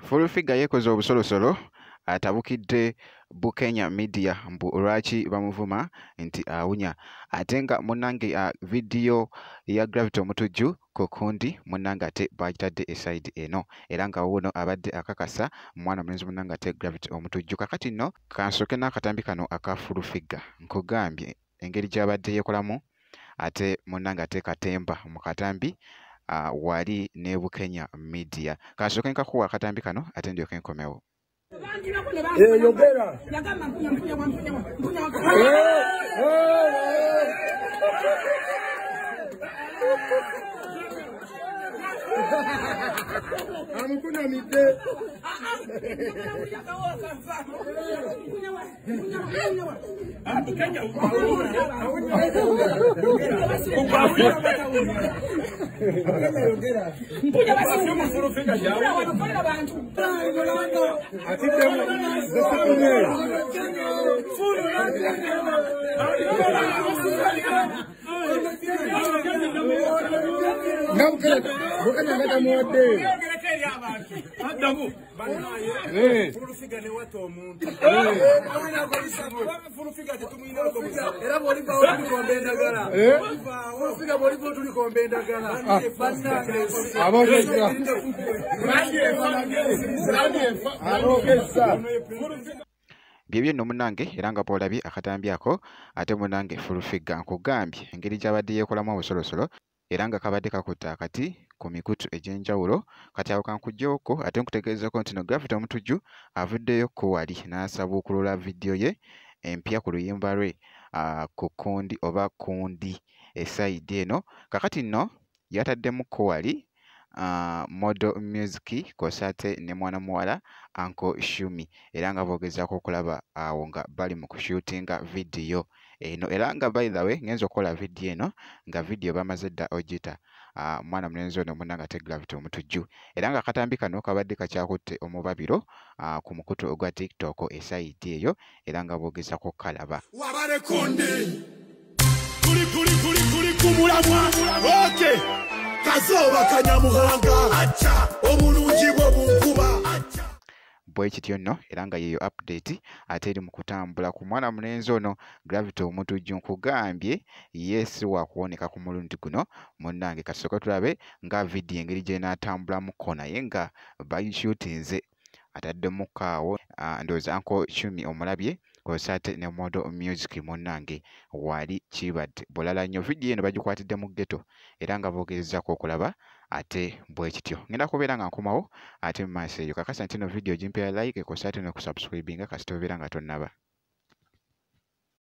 Full Figure yeekoze obusolosolo atabukidde Bukenya Media mbu lwaki bamuvuma nti awunya, ate nga munnange vidiyo ya Gravity Omutujju ku kundi munnange ate bagitadde esayidi eno, era nga wuuno abadde akakasa mwana mulenzi munnange ate Gravity Omutujju. Kakati nno kansooke n'akatambi kano aka Full Figure, nkugambye engeri gy'abadde yeekolamu ate munnange ate katemba mu katambi wali ne Bukenya Media. Kansooke nkakuwa akatambi kano ate ndyoke nkomewo. Yogera. Amukunamidde. Byebyo nno munnange, era nga bw'olabye akatambi ako ate munnange Full Figure nkugambye engeri gy'abadde yeekolamu obusolosolo, era nga kabadde kakutte akati ku mikutu egy'enjawulo. Kati awo kankuggyewoko ate nkutegeezeeko nti no Gravity Omutujju avuddeyo ko wali n'asabuukulula vidiyo ye empya ku luyimba lwe ku kundi oba kundi esayidi eno. Kakati nno yataddemu ko wali Model Music kw'ossa ate ne mwana muwala Uncle Shumi, era nga boogezaako okulaba awo nga bali mu kushutinga vidiyo eno. Era nga by the way ngenza okukola vidiyo eno nga vidiyo bamaze dda ogita mwana mulenzi ono munnange ate Gravity Omutujju, era nga akatambi kano kabadde kakyakutte omubabiro ku mukutu ogwa TikTok esayidi eyo, era nga boogezaako kalaba. Wabale kundi kuli kuli kuli kuli kumulamwa okay kazoba kanyamuhanga acha obulungi bwo bunkuba acha. Bwe kityo nno, era nga yeeyo update ate eri mu kutambula ku mwana mulenzi ono Gravity Omutujju. Nkugambye ye si wakuwoneka ku mulundi guno munnange. Kasooke tulabe nga vidiyo engeri gy'enaatambulamuko, naye nga bagishutinze ataddemukko awo ndowooza Uncle Shumi omulabye kw'ossa ate ne Model Music munnange wali kibadde bulala nnyo. Vidiyo eno bagikwatidde mu ghetto era nga boogezaako okulaba ate bwe kityo. Ngenda kubeera nga nkomawo ate mu maaso eyo. Kakasa nti eno vidiyo gimpeera like kw'ossa ate n'okusubscribinga kasita obeera nga tonnaba.